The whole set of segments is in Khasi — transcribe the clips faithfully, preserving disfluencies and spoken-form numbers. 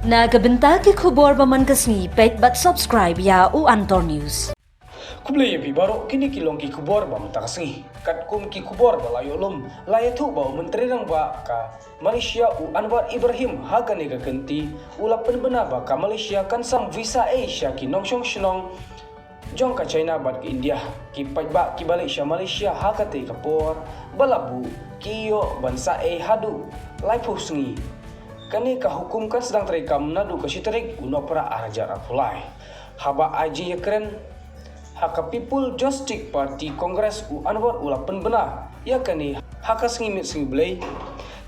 Na ka bynta ki khubor ba man ka sngi, peit bad subscribe ïa u Antor News. Khublei ïa phi baroh, kine ki long ki khubor ba mynta ka sngi. Katkum ki khubor ba la ïoh lum, la ïathuh ba u Myntri Rangbah ka Malaysia u Anwar Ibrahim ha kane ka kynti u la pynbna ba ka Malaysia kan sam visa ei sha ki nongshong shnong jong ka China bad ka India. Ki paidbah kiba leit sha Malaysia ha katei ka por ba la buh ki ïoh ban sah ei haduh laiphew sngi. Kane ka hukum kan sdang treikam naduh ka shi tarik u Nohprah ar hajar arphew lai. Haba ai jingïakren ha ka People Justice Party Congress, u Anwar u la pynbna ïa kane ha ka sngi miet sngi Blei.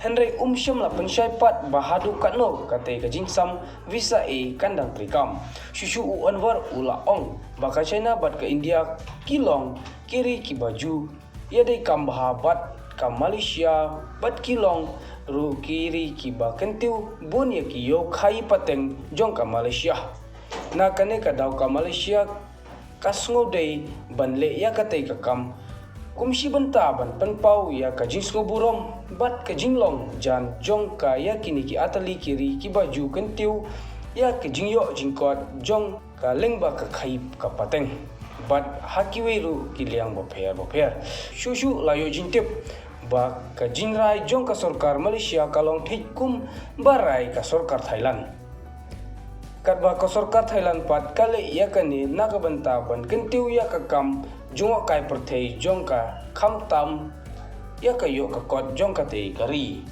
Hynrei um shym la pynshai pat ba haduh katno katei ka jingsam visa ei kan dang treikam. Shuh shuh u Anwar u la ong ba ka China bad ka India ki long ki ri kiba ju ïadei kam bha bad ka Malaysia bad ki long ruh ki ri kiba kyntiew bun ïa ki ïew khaïi pateng jong ka Malaysia. Na kane ka daw ka Malaysia ka sngewdei ban leh ïa katei ka kam kum shi bynta ban pynpaw ïa ka jingsngewburom bad ka jinglong jan jong ka ïa kine ki artylli ki ri kiba ju kyntiew ïa ka jingïoh jingkot jong ka lyngba ka khaïi ka pateng bad ha kiwei ruh ki liang bapher bapher. Shuh shuh la ïoh jingtip ba ka jingrai jong ka sorkar Malaysia ka long thik kumba rai ka sorkar Thailand. Katba ka sorkar Thailand pat ka leh ïa kane na ka bynta ban kyntiew ïa ka kam jngohkai pyrthei jong ka, khamtam ïa ka ïoh ka kot jong katei ka ri.